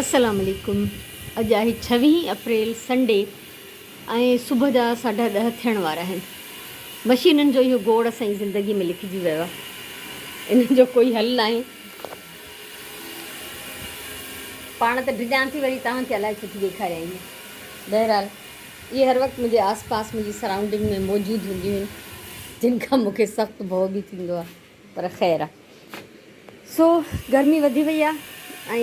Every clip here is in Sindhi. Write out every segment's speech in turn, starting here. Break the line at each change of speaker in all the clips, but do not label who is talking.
السلام عليڪم اڄ آهي ڇويهين اپريل سنڊي ۽ صبح جا ساڍا ڏهه ٿيڻ وارا آهن مشينن جو اهو گوڙ اسان جي زندگي ۾ لکجي ويو آهي ان جو ڪوئي حل ناهي پاڻ ته ڊڄان ٿي وري توهان کي الائي ڇو ٿي ڏيکاريان ائين بهرحال اهي هر وقت منهنجي آس پاس منهنجي سرائونڊنگ ۾ موجود هونديون آهن جن کان مون کي سخت ڀؤ به ٿيندو آهي پر خير آ. سو گرمي وڌي وئي آ ۽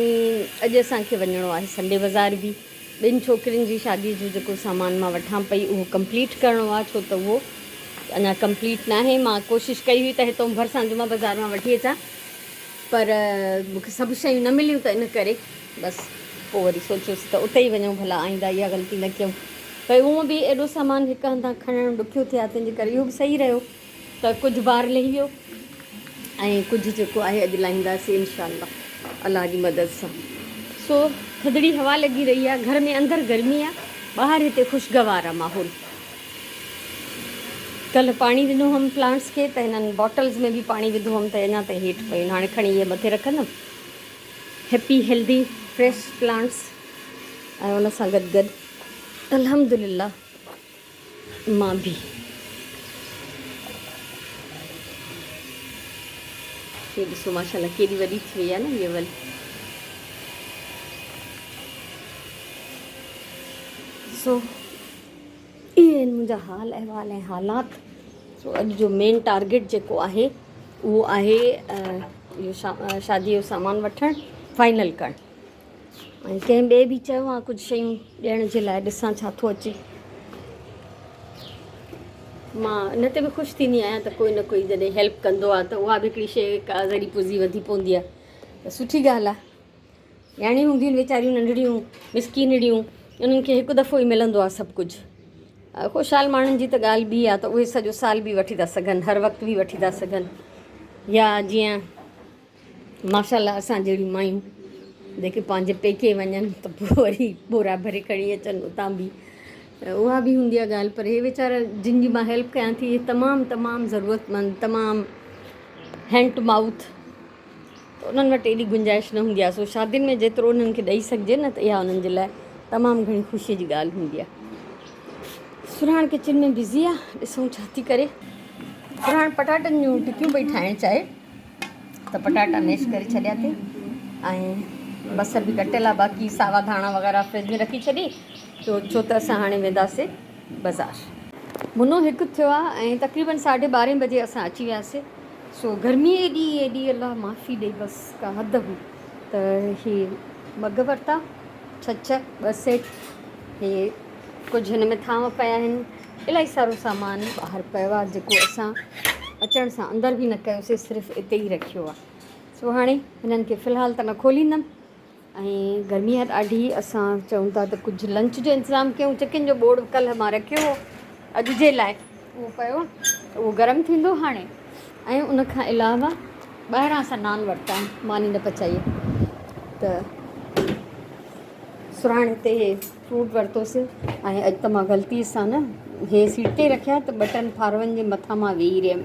اڄ اسان کي وڃڻو آهي سنڊي بازار به. ٻن ڇوڪرين جي شادي جو جيڪو سامان مان وٺان پئي اهو ڪمپليٽ ڪرڻو آ ڇو ته اهو اڃا ڪمپليٽ ناهي. مان ڪوشش ڪئي هئي ته هتئون ڀرسان جمعه بازار مان وٺي اچان پر مون کي سڀ شيون نه مليون ته ان ڪري بس پوء وري سوچيوسين ته اتي ئي وڃون ڀلا آئنده اها غلطي نه ڪيون. ڀئي هونء به ايڏو سامان هڪ هنڌان کڻڻ ڏکيو ٿئي ها تنهن جي ڪري اهو به صحيح رهيو. ته ڪجهه بار لهي ويو ۽ ڪجهه جيڪو آهي اڄ لاهينداسين انشاء الله الله جي مدد سان. سو ٿڌڙي هوا لڳي رهي آهي گهر ۾ اندر گرمي آهي ٻاهر هتي خوشگوار آهي ماحول. ڪلهه پاڻي ڏنو هئم پلانٽس کي ته هنن باٽلز ۾ به پاڻي وڌو هئم ته اڃا تائين هيٺ پيون آهن هاڻي کڻي اهي مٿي رکندم. هيپي هيلدي فريش پلانٽس ۽ ان سان گڏ گڏ الحمدلله. مان به. هي ڏسو ماشاءالله ڪيڏي وڏي ٿي وئي آهي نه هيء ول. سو اهي آهن منهنجا حال احوال ۽ حالات. سو اڄ جو مين ٽارگيٽ جيڪو آهي اهو آهي اهو شادي جو سامان وٺڻ فائنل ڪرڻ. ۽ ڪنهن ٻئي به چيو آ ڪجهه شيون ڏيڻ جي لاء ڏسان ڇا ٿو اچي. مان ان تي به خوش ٿيندي آهيان ته ڪوئي نه ڪوئي جڏهن هيلپ ڪندو آ ته اها به هڪڙي شيء ڪا ذري پوزي وڌي پوندي آ ته سٺي ڳالهه آ. نياڻيون هونديون آهن ويچاريون ننڍڙيون مسڪينڙيون انهن کي هڪ دفعو ئي ملندو آ سڀ ڪجهه. خوشحال ماڻهن جي ته ڳالهه ٻي آ ته اهي سڄو سال به وٺي ٿا سگهن هر وقت به وٺي ٿا سگهن يا جيئن ماشاءالله اسان جهڙيون مايون جيڪي پنهنجي پيڪي وڃن ته پوء وري ٻورا ڀري کڻي اچن اتان به اها به هوندي آهي ڳالهه پر هي ويچارا جن جي مان هيلپ ڪيان ٿي اهي تمام تمام ضرورتمند تمام هينڊ ٽو مائوٿ ته انهن وٽ ايڏي گنجائش نه هوندي آهي سو شادين ۾ جيترو انهن کي ڏئي سگهجي نه ته اها انهن جي لاء تمام گهڻي خوشي جي ڳالهه هوندي آهي سرهاڻ ڪچن ۾ بزي آهي ڏسون ڇا ٿي ڪري سرهاڻ پٽاٽن جون ٽڪيون پئي ٺاهڻ چاهي ته پٽاٽا ميش ڪري ڇڏيا ٿي ۽ بصر به ڪٽيل آ باقي ساوا ڌاڻا وغيره فرج ۾ رکي ڇڏي ڇو ڇو ته اسان هاڻي وينداسي بازار. منو هڪ ٿيو آ ۽ تقريبن ساڍي ٻارهين بجي اسان اچي وياسي سو گرمي ايڏي ايڏي الله معافي ڏي بس ڪا حد هئي ته هي مگ ورتا ڇهه ڇهه ٻه سيٽ هي ڪجهه هن ۾ ٿانو پيا آهن الاهي سارو سامان ٻاهر پيو آهي جيڪو اسان اچڻ سان اندر به نه ڪيوسي صرف اتي ئي رکيو آهي سو هاڻي هنن کي في الحال ته نه کوليندم ۽ گرمي آهي ڏاڍي اسان چئون ٿا ته ڪجهه لنچ جو انتظام ڪيون چڪن جو ٻوڙ ڪلهه مان رکيو هو اڄ جي لاء اهو پيو اهو گرم ٿيندو هاڻي ۽ ان کان علاوه ٻاهران اسان نان ورتا آهن ماني نه پچائي ته سرهاڻي تي فروٽ ورتوسين ۽ اڄ ته مان غلطي سان نه هي سيٽ تي رکيا ته ٻه ٽن فاروئن جي مٿان مان ويهي رهيم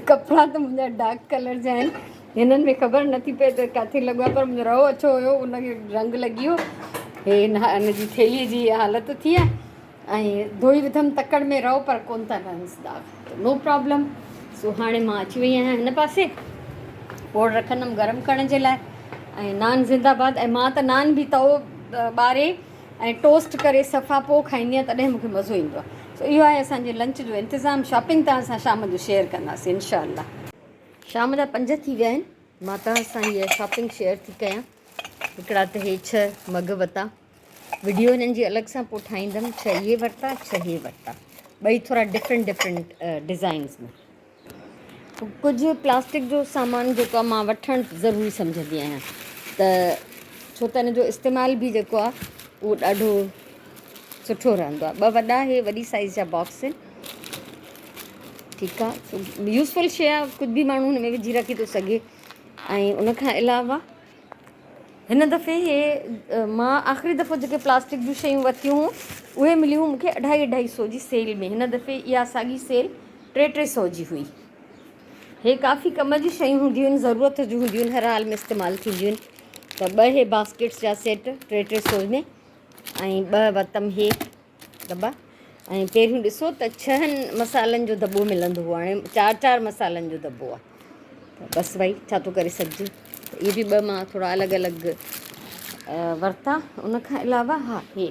ڪپڙا ته منهنجا ڊارڪ ڪلر جا آهن هنن ۾ خبر نٿي پئي ته ڪاٿي لڳو آهي پر منهنجو رئو اڇو هيو ان کي رنگ لڳي ويو هي هن جي ٿيلهي جي حالت ٿي آهي ۽ ڌوئي وڌم تڪڙ ۾ رئو پر ڪونه ٿا لهنس داغ ته نو پرابلم سو هاڻي مان اچي وئي آهيان هن پاسي ٻوڙ رکندم گرم ڪرڻ جي لاء ۽ نان زنده باد ۽ مان ته نان به تئو ٻاري ۽ ٽوسٽ ڪري صفا پوء کائيندي آهيان تڏهن مونکي مزو ايندو آهي سو اهو آهي اسان جي لنچ جو انتظام شاپنگ تان اسان شام جو شيئر ڪنداسين انشاء الله. شام جا پنج ٿي ويا آهن مان توهان سان هيء شاپنگ شيئر ٿي ڪيان هڪڙا ته هي ڇهه مگ وتا وڊيو هنن جي الڳ سان پوء ٺاهيندم ڇهه اهي ورتا ڇهه هي ورتا ٻئي ٿورا ڊفرنٽ ڊفرنٽ ڊزائنس ۾ ڪجهه پلاسٽڪ جو سامان جيڪو آهي مان وٺڻ ضروري سمجهندي آهيان ته ڇو ته ان جو استعمال به جيڪو آهي اهو ڏاڍو سٺو رهندو آهي ٻه وڏا هي وڏي سائز جا باڪس آهن ٺيڪ آهي يوزفل شيء آهي ڪجهه به ماڻهو هن ۾ وجهي رکي ٿو سگهي ۽ ان کان علاوه هن دفعي هي مان آخري دفعو جيڪي پلاسٽڪ جون شيون ورتيون هون اهي مليون هون مونکي اڍائي اڍائي سو جي سيل ۾ هن دفعي اها ساڳي سيل ٽي ٽي سو جي هئي هي ڪافي ڪم جون شيون هونديون آهن ضرورت جون هونديون آهن هر حال ۾ استعمال ٿينديون آهن. ته ٻه هي باسڪيٽس جا سيٽ ٽي ٽي سو ۾ ۽ ٻه ورتم هي دٻا ۽ پهريون ڏسو ته ڇهن مصالحن جو دٻو ملندو هو هاڻي چار چار مصالحن جو دٻو آهي ته بس ڀائي ڇا ٿو ڪري سگهجي ته اهي به ٻه مان ٿورا الڳ الڳ ورتا ان کان علاوه ها هي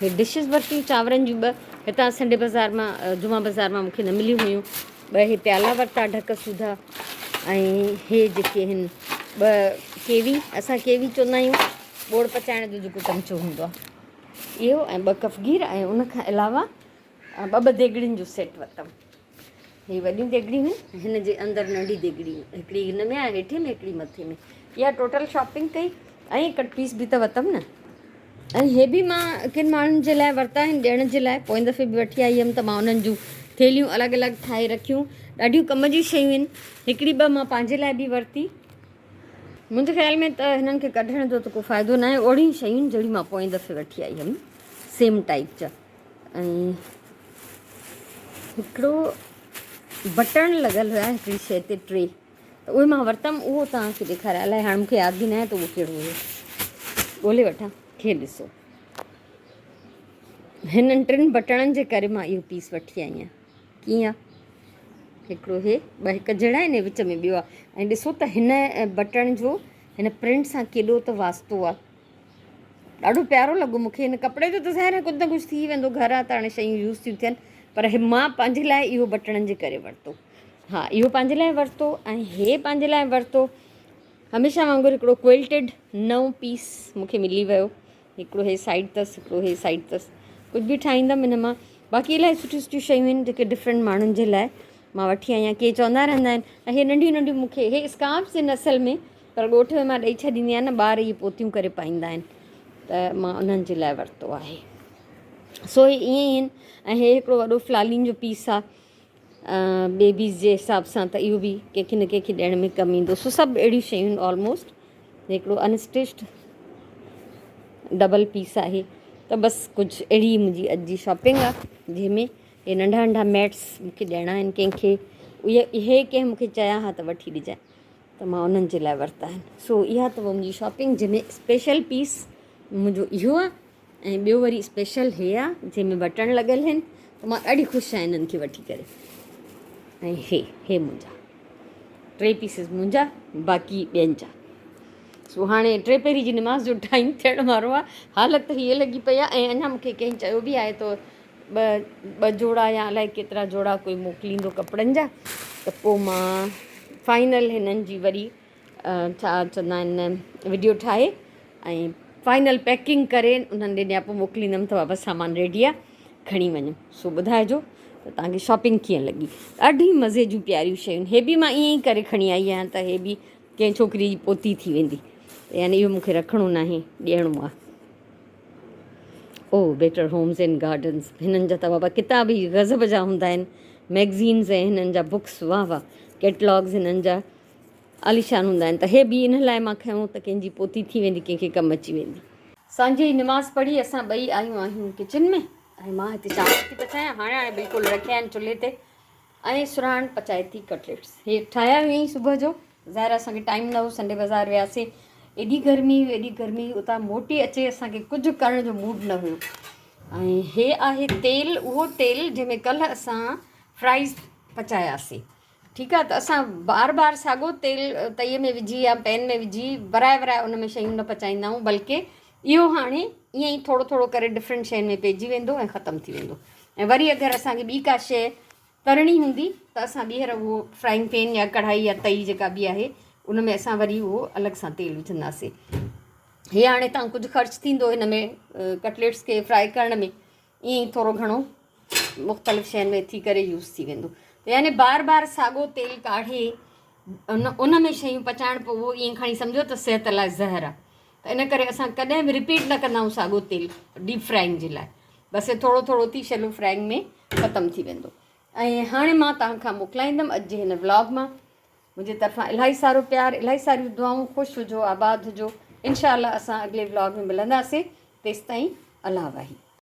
هي ڊشز ورتيون چانورن جون ٻه هتان سنڊي بازار مان جمعه بازار مان مونکي نه مليون هيون ٻه هي پيالا ورتا ڍڪ سوڌا ۽ هي جيڪي آهن ٻه ڪيوي اسان ڪيوي چوندا آهيون ٻوڙ پچائڻ جو جيڪو چمچو هوندو آهي اهو ۽ ٻه ڪفگير ۽ ان کان علاوه ٻه ٻه ديڳڙين جو سيٽ ورتم هي وڏيون ديڳڙيون آهن هن جي اندر ننڍي ديڳڙي هڪڙي هن ۾ آهي هيٺين ۾ هڪڙي مٿي ۾ اها ٽوٽل شاپنگ ڪئي ۽ ڪٽ پيس به ته ورتم نه ۽ هي به مان ڪن ماڻهن جي لاء ورتا آهن ڏيڻ جي لاء پوئين دفعي به وٺي آئي هيم ته مان انهن جون ٿيلهيون الڳ الڳ ٺاهي رکيون ڏاڍيون ڪم جون شيون آهن هڪڙي ٻه مان پنهنجي لاء به ورتي منهنجي خيال ۾ ته هنن کي ڪڍڻ جو ته ڪو فائدو ناهي اهڙيون شيون جهڙيون مان پوئين دفعي وٺي آئي هيم سيم ٽائپ جا ۽ هڪڙو بٽڻ لڳل هيا هڪڙي شيء تي ٽي ته اهي مان ورتم اهو توهان کي ڏيکاريان الائي هاڻي مونکي ياد به ناهي ته اهو ڪهڙو هيو ڳولي وٺان کي ڏسو هنن ٽن بٽڻن جي ڪري مان اهو پيس وٺي آئي آهيان ڪيئن آ هڪڙو هي ٻه هڪ جهڙا آهن وچ ۾ ٻيو آ ۽ ڏسو ته هن بٽڻ جو هن پرنٽ سان ڪيڏو ته واسطو آ ڏاڍو پيارو لڳو مونکي هن ڪپڙي جو ته ظاهر آهي ڪجهه نه ڪجهه ٿي ويندو گهر آ ته هاڻي شيون يوز ٿيون ٿين پر هي مان پنهنجي لاء اهو بٽڻن جي ڪري ورتو ها اهو پنهنجي لاء ورتو ۽ هي پنهنجي لاء ورتو هميشه وانگر هڪڙو ڪوئلٽيڊ نئون پيس مونکي ملي ويو هڪڙو هي سائيڊ اٿس هڪڙو هي سائيڊ اٿس ڪجهه به ٺاهيندم ان مان باقي الاهي سٺيون سٺيون شيون آهن جيڪي ڊفرنٽ ماڻهن جي لاء مان وٺي آئي آهيان ڪي چوندا رهندا آهن ۽ هي ننڍيون ننڍيون مونکي هي اسڪارفس آهن اصل ۾ پر ڳوٺ ۾ مان ڏئي ڇڏيندي آهيان نه ٻار اهي پوتيون ڪري پائيندا آهن ته مان انهن جي لاء ورتو آهي سو هي ائين ئي آهن ۽ هي هڪڙو وڏو فلالين جو پيس آهي بيبيز جي حساب سان ته اهو به ڪنهن کي نه ڪنهن کي ڏيڻ ۾ ڪم ايندو سو سڀ اهڙيون شيون آلموسٽ هڪڙو انسٽچڊ ڊبل پيس آهي ته بس ڪجهه اهڙي منهنجي اڄ جي شاپنگ آهي جنهن ۾ اهي ننڍا ننڍا ميٽس مونکي ڏيڻا آهن ڪنهن کي اهي اهي ڪنهن مونکي چيا ها ته وٺي ڏجانء ته مان انهن جي لاء ورتا آهن سو اها اٿو منهنجي شاپنگ جنهن ۾ اسپيشل پيس منهنجو اهو آهي ۽ ٻيو وري اسپيشل هي آهي جنهن ۾ بٽڻ لڳل آهن ته مان ڏاڍي خوش آهيان انهن کي وٺي ڪري ۽ هي هي منهنجا ٽي پيسز منهنجا باقي ٻين جا سو هاڻي ٽي پهري جي نماز جو ٽائيم ٿيڻ وارو آهي حالت هيء لڳي پئي آهي ۽ اڃا مونکي ڪنهن چيو به آهي ته ٻه ٻه جوڙا يا الائي ڪيترا جوڙا ڪوئي موڪليندو ڪپڙن جا ته پوء مان فائنل هنن جي وري ڇا چوندا آهن وڊيو ٺاهي ۽ فائنل پيڪنگ ڪري انهن ڏي نياپو موڪليندم ته بابا سامان ريڊي آهي کڻي وڃو سو ٻڌائجو ته توهان کي شاپنگ ڪيئن لڳي ڏاڍي مزي جون پياريون شيون هي به مان ائين ئي ڪري کڻي آئي آهيان ته هي به ڪنهن ڇوڪري جي پوتي ٿي ويندي يعني اهو مونکي رکڻو ناهي ڏيڻو آهي او بيٽر هومز اينڊ گارڊنز هنن جا ته بابا ڪتاب ئي غضب جا هوندا آهن ميگزينز ۽ هنن جا بڪس واهه واهه ڪيٽلاگز هنن جا عاليشان هوندا آهن ته هي به ان لاء مان کنيو ته ڪنهن جي پوتي ٿي ويندي ڪنهن کي ڪم اچي ويندي. سانجهي جي نماز پڙهي اسان ٻئي آيون آهيون ڪچن ۾ ۽ مان هتي چانور ٿي پچايان هاڻي هاڻي بلڪل رکيا آهن چلهي تي ۽ سرهاڻ پچائي ٿي ڪٽليٽس هي ٺاهيا هئائين صبح جو ظاهر اسان کي ٽائيم نه هو سنڊي بازار وياسين ايڏي گرمي هئي ايڏي گرمي هئي اتان موٽي اچي اسان کي ڪجهه ڪرڻ جو موڊ نه هيو ۽ هي آهي تيل اهو تيل جنهن ۾ ڪلهه اسان فرائز پچاياسين ٺيڪ آهي ته اسان بار بار ساڳو تيل تئي ۾ وجهي يا پين ۾ وجهي ورائي ورائي ان ۾ شيون نه پچائيندا آهيون بلڪه اهو هاڻي ائين ئي ٿورو ٿورو ڪري ڊفرنٽ شين ۾ پئجي ويندو ۽ ختم ٿي ويندو ۽ وري اگر اسان کي ٻي ڪا شيء ترڻي هوندي ته اسان ٻيهر اهو فرائنگ پين يا ڪڙهائي يا تئي جيڪا به آهي ان ۾ اسان وري اهو الڳ سان تيل وجهنداسين. هي هاڻي تان ڪجهه خرچ ٿيندو هن ۾ ڪٽليٽس کي فرائي ڪرڻ ۾ ائين ئي ٿورو گهڻو مختلف شين ۾ ٿي ڪري يوز ٿي ويندو ته يعني بار بار ساڳو تيل ڪاڙهي ان ان ۾ شيون پچائڻ پوء اهو ائين کڻي سمجهو ته صحت لاء زهر آهي ته ان ڪري اسان ڪڏهن به رپيٽ نه ڪندا آهيون ساڳو تيل ڊيپ فرائنگ جي لاء بس هي ٿورو ٿورو ٿي شيلو فرائنگ ۾ ختم ٿي ويندو ۽ هاڻي مان توهان کان موڪلائيندم اڄ جي هن ولاگ مان منهنجي طرفان الاهي سارو پيار الاهي ساريون دعائون خوش هجو آباد هجو انشاء الله اسان اڳلي ولاگ ۾ ملنداسين تيستائين الله واهي.